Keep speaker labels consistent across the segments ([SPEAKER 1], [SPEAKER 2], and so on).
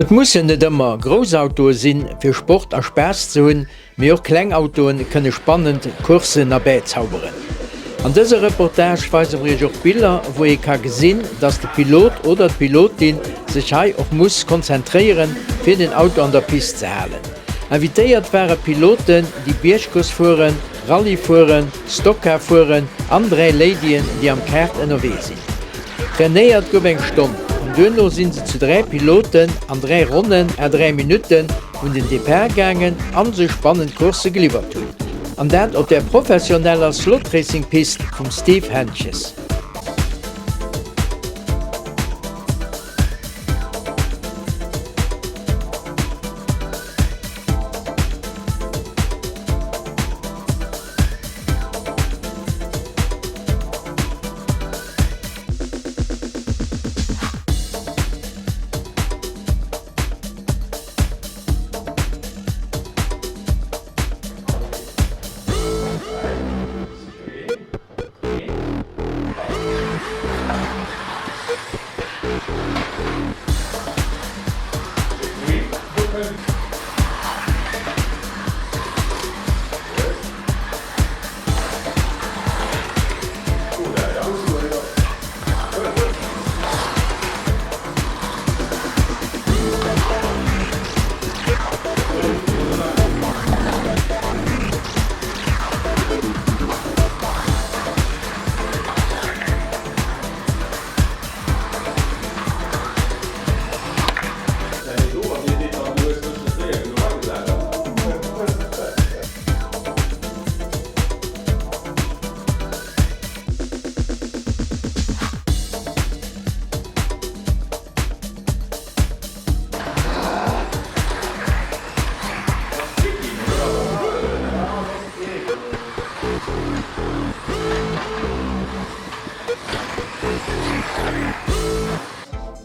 [SPEAKER 1] Et mussen net ëmmer grouss Autoe sinn, fir Sport a Spaass ze hunn, mee och kleng Autoen kënne spannend Courssen erbäizauberen. An dëser Reportage weise mer iech och Biller, wou ee ka gesinn, dass de Pilot oder d'Pilotin sech hei och muss konzentréieren, fir den Auto an der Pist ze halen. Invitéiert ware Piloten, déi Biergcourse fueren, Rallye fueren, Stockcar fueren an 3 Ladyen, déi am Kart ënnerwee sinn. Trainéiert gouf eng Stonn an duerno sinn se zu 3 Piloten an 3 Ronnen à 3 Minutten un den Depart gaangen an sech spannend Coursse geliwwert hunn. An dat op der professioneller Slotracing-Pist vum Steve Hentges.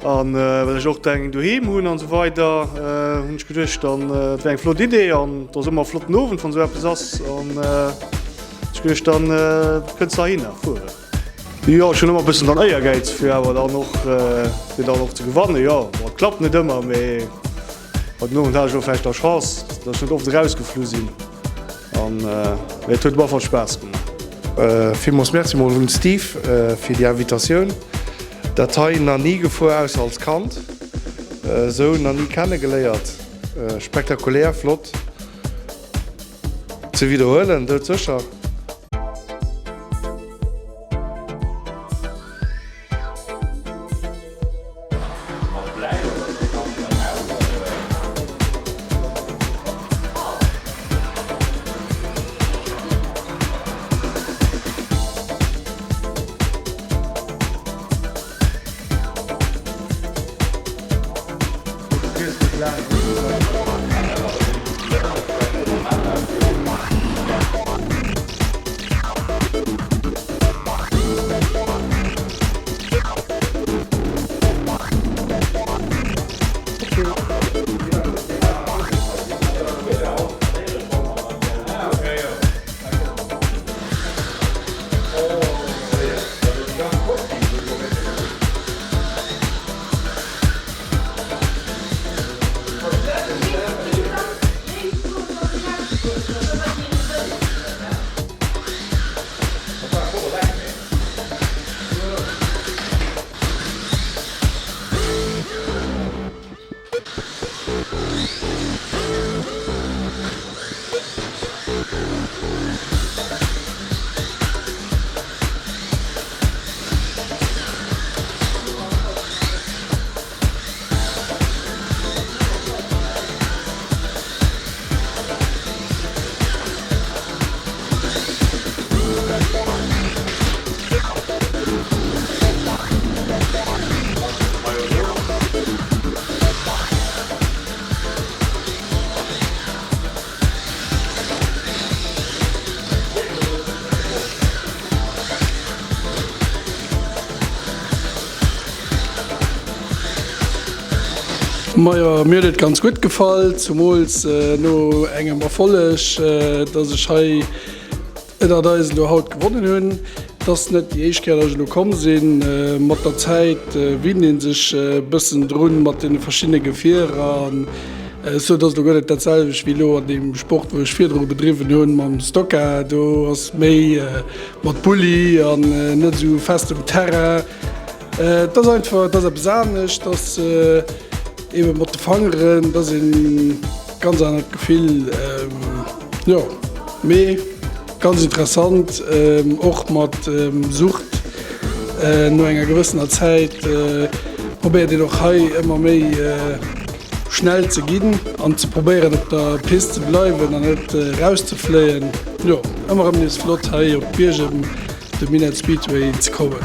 [SPEAKER 2] An well ech och eng doheem hunn an esou weider, hunn ech geduecht, dann et wär eng flott Idee an et ass ëmmer e flotten Owend wann esou eppes ass an ech geduecht, dann kënns de heihinner fueren. Jo, ech hunn ëmmer e bëssen dann Éiergäiz fir awer dann och fir dann och ze gewannen. Jo, bon, et klappt net ëmmer, mee haut den Owend hat ech och vläicht da Chance, datt ech net oft erausgeflu sinn an mee et huet op alle Fall Spaass gemaach.
[SPEAKER 3] Villmools Merci mol un Steve fir déi Invitatioun. Dat hei na ni gefuer ausser als Kand, esou na ni kennegeléiert. Spektakulär, flott ze widderhuelen, doudsécher.
[SPEAKER 4] Majo, mir huet et ganz gutt gefall, zumools no engem Erfolleg, dass ech hei ënnert eis elo haut gewonnen hunn. Et ass net déi éischt Kéier, datt ech elo komm sinn. Mat der Zäit winnt ee sech e bëssen drun mat deene verschiddene Gefierer an esou. Et ass elo guer net dat selwecht wéi elo an deem Sport, wou ech virdru bedriwwen hunn, mam Stocker. Do ass méi mat Bulli an net esou festem Terrain. Et ass einfach, et ass eppes anescht, et ass eebe mat de Fangeren, et ass e ganz anert Gefill, jo, mee ganz interessant, och mat Sucht. No enger gewëssener Zäit probéiert een och hei ëmmer méi schnell ze ginn an ze probéieren op der Pist ze bleiwen an net erauszefléien. Jo, ëmmer erëm nees flott hei op Biergem. De Minett Speedway ze kommen.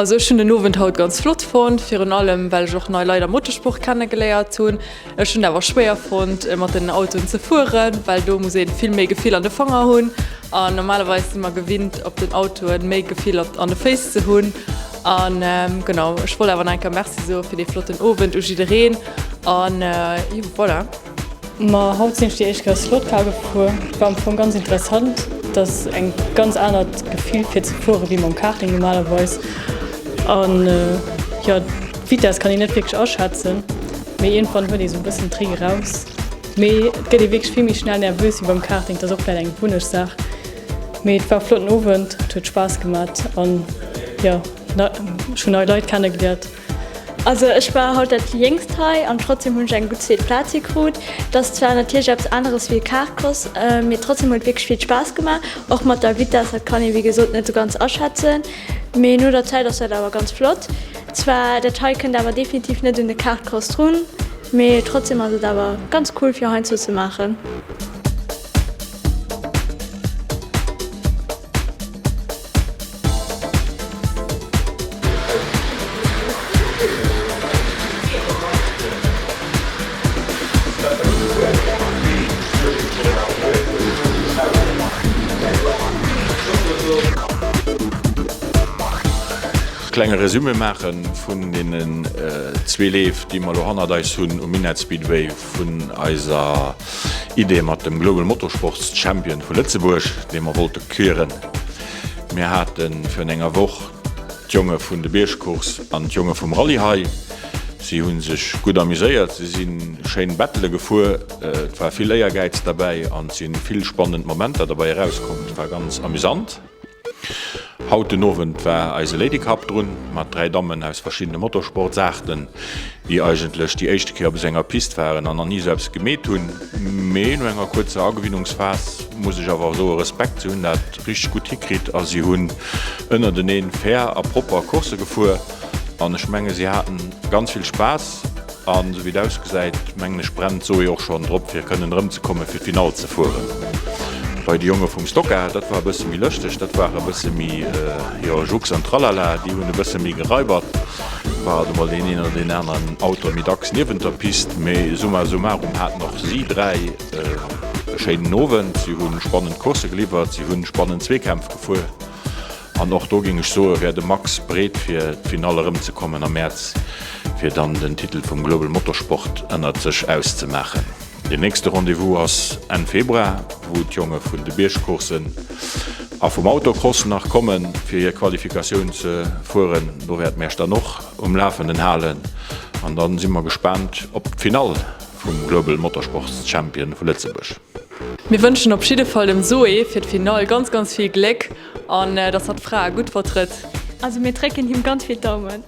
[SPEAKER 5] Also ech hunn den Owend haut ganz flott fonnt, virun allem well ech och nei Leit am Motorsport kennegeléiert hunn. Ech hunn et awer schwéier fonnt mat den Autoen ze fueren, well do muss een vill méi Gefill an de Fanger hunn an normalerweis si mer gewinnt op den Autoen méi Gefill an de Féiss ze hunn. An genau, ech wollt awer nach eng Kéier Merci soe fir dee flotten Owend u jiddereen an jo voilà.
[SPEAKER 6] Ma haut sinn ech déi éischt Kéier Slotcar gefuer. War am Fong ganz interessant. Et ass eng ganz anert Gefill fir ze fuere wéi mam Karting normalerweis. An jo d'Vitess kann een net wierklech aschätzen, mee iergendwann huet ee sou e bëssen den Trick eraus. Mee et gëtt ee wierklech vill méi schnell nervös wéi beim Karting. Et ass och vläit eng Gewunneschtssaach. Mee et war e flotten Owend, et huet Spaass gemat an jo ech hunn nei Leit kennegeléiert.
[SPEAKER 7] Also ech war haut dat jéngst hei an trotzdem hunn ech eng gutt zweet Plaz hikrut. Et ass zwar natierlech eppes aneres wéi e Kartcross, mee trotzdem huet wierklech vill Spaass gemaach. Och mat der Vitess, dat kann ee wéi gesot net esou ganz aschätzen, mee no der Zäit ass dat awer ganz flott. Zwar dat hei kënnt awer definitiv net un de Kartcross drun, mee trotzdem ass et awer ganz cool fir heiansdo ze maachen.
[SPEAKER 8] Klenge Resumé maache vun deenen zwee Leef, déi mer elo hannert eis hunn um Minett Speedway. Vun eiser Idee mat dem Global Motorsports Champion vu Lëtzebuerg, dee mer wollte küren. Mir hate virun enger Woch d'Jonge vun de Biergcourse an d'Jonge vum Rallye hei. Si hu sech gutt amuséiert, si si schéin Battele gefuer, et war vill Éiergäiz derbäi an et si vill spannend Momenter derbäi erauskomm. Et war ganz amusant. Haut den Owend war eise Lady Cup drun, mat 3 Dammen aus verschiddene Motorsportsaarten, déi eigentlech déi éischte Kéier op esou enger Pist waren an nach ni esou eppes gemeet hunn. Mee no enger kuerzer Agewinnungsphas muss ech awer soe Respekt, si hunn dat richteg gutt hikritt a si hunn ënnerteneen fair a propper Coursse gefuer an ech menge si haten ganz vill Spaass. An esou wéi et ausgesäit, mengen ech, brennt d'Zoé och schonn drop, fir kënnen erëmzekommen, fir d'Finall ze fueren. Bei de Jonge vum Stocker, dat war e bësse méi lëschteg, dat war e bësse méi, jo, Jux an Tralala, déi hunn e bësse méi geraibert. War alt emol deen een oder deen aneren Auto méi dacks niewent der Pist, mee summa summarum haten och si 3 e schéinen Owend. Si hu spannend Coursse geliwwert, si hu spannend Zweekämpf gefuer. An och do géing ech soen, wär de Max breet fir d'Finall erëmzekommen am Mäerz, fir dann den Titel vum Global Motorsport ënnert sech auszemaachen. Deen nächste Rendez-vous ass Enn Februar, wou d'Jonge vun de Biergcourssen. A vum Autocross nach kommen, fir hir Qualifikatioun ze fueren. Do wäerte mir Iech dann och um Lafenden halen. An dann si mer gespaant op d'Finall vum Global Motorsports Champion vu Lëtzebuerg.
[SPEAKER 5] Mir wënschen op jidde Fall dem Zoé fir d'Finall ganz ganz vill Gléck an dass hatt d'Frae gutt vertrëtt.
[SPEAKER 7] Also mir drécken him ganz vill d'Daumen.